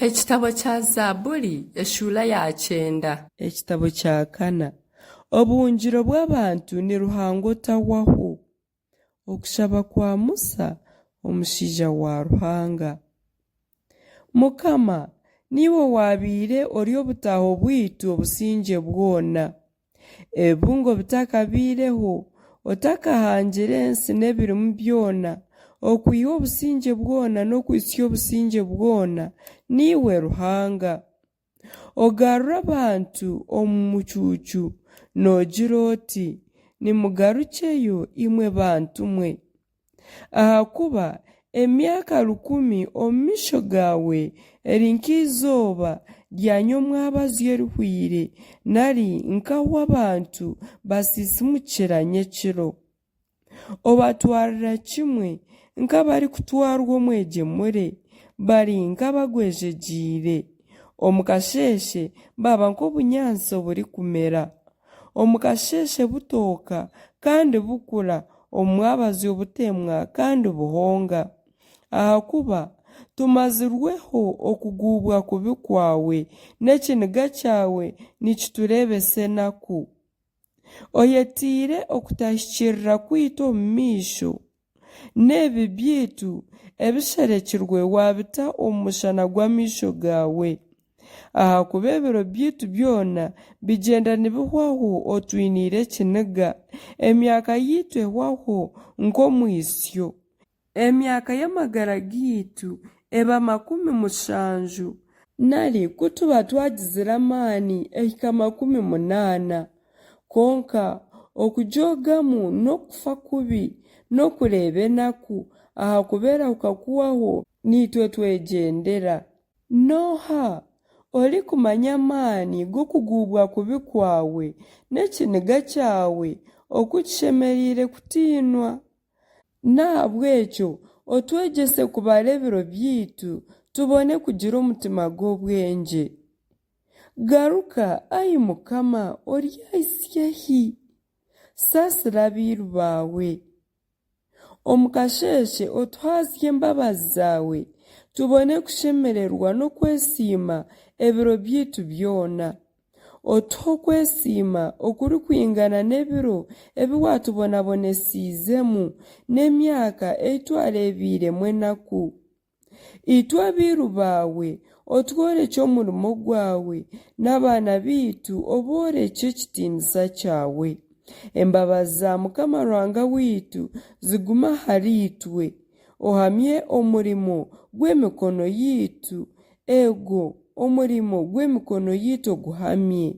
Ekitabo kya Zaaburi eshuura ya kyenda. Ekitabo kya kana. Obuhungiro bw'abantu ni Ruhanga otahwaho. Okushaba kwa Musa omushaija wa Ruhanga. Mukama, niiwe waabaire ori obutaaho bwaitu obusingye bwona. Ebibungo bitakabaireho, otakahangire ensi n'ebirimu byona, okwiha obusingye bwona n'okuhitsya obusingye bwona, niiwe Ruhanga. Ogarura abantu omu mucuucu noogira oti, Nimugarukyeyo imwe bantu mwe. Ahakuba emyaka rukumi omu maisho gaawe eri nk'eizooba rya nyomwabazyo erihweire, nari nk'ahu abantu basiisimukira nyekiro. Obatwarira kimwe nk'abarikutwarwa omwegyemure, bari nk'abagwejegyeire. Omu kasheeshe baba nk'obunyaatsi oburikumera. Omu kasheeshe butooka kandi bukura, omu mwabazyo butemwa kandi buhonga. Ahakuba tumazirweho okuguubwa kubi kwawe, n'ekiniga kyawe nikitureebesa enaku. Oyetaire okutahikiirira kwaitu omu maisho, n'ebibi byaitu ebisherekirwe waabita omu mushana gw'amaisho gaawe. Ahakuba ebiro byaitu byona bigyenda nibihwaho otwiniire ekiniga, emyaka yaitu ehwaho nk'omwitsyo. Emyaka y'amagara gaitu eba 70, nari ku tuba twagizire amaani ehika 80. Kwonka okugyogamu n'okufa kubi n'okureeba enaku, ahakuba erahuka kuhwaho naitwe twegyendera. N'oha orikumanya amaani g'okuguubwa kubi kwawe n'ekiniga kyawe oku kishemereire kutiinwa? N'ahabw'ekyo otwegyese kubara ebiro byaitu, tubone kugira omutima gw'obwengye. Garuka, ai Mukama, oryahitsya hi? Saasira abairu baawe. Omu kasheeshe otuhaazye embabazi zaawe, tubone kushemererwa n'okwesiima ebiro byaitu byona. Otuhe okwesiima okurikwingana n'ebiro ebi waatubonabonesiizemu n'emyaka ei twareebeiremu enaku. Itwe abairu baawe otworekye omurimo gwawe, n'abaana baitu oboorekye ekitiinisa kyawe. Embabazi za Mukama Ruhanga waitu zigume ahariitwe. Ohamye omurimo gw'emikono yaitu, eego, omurimo gw'emikono yaitu oguhamye.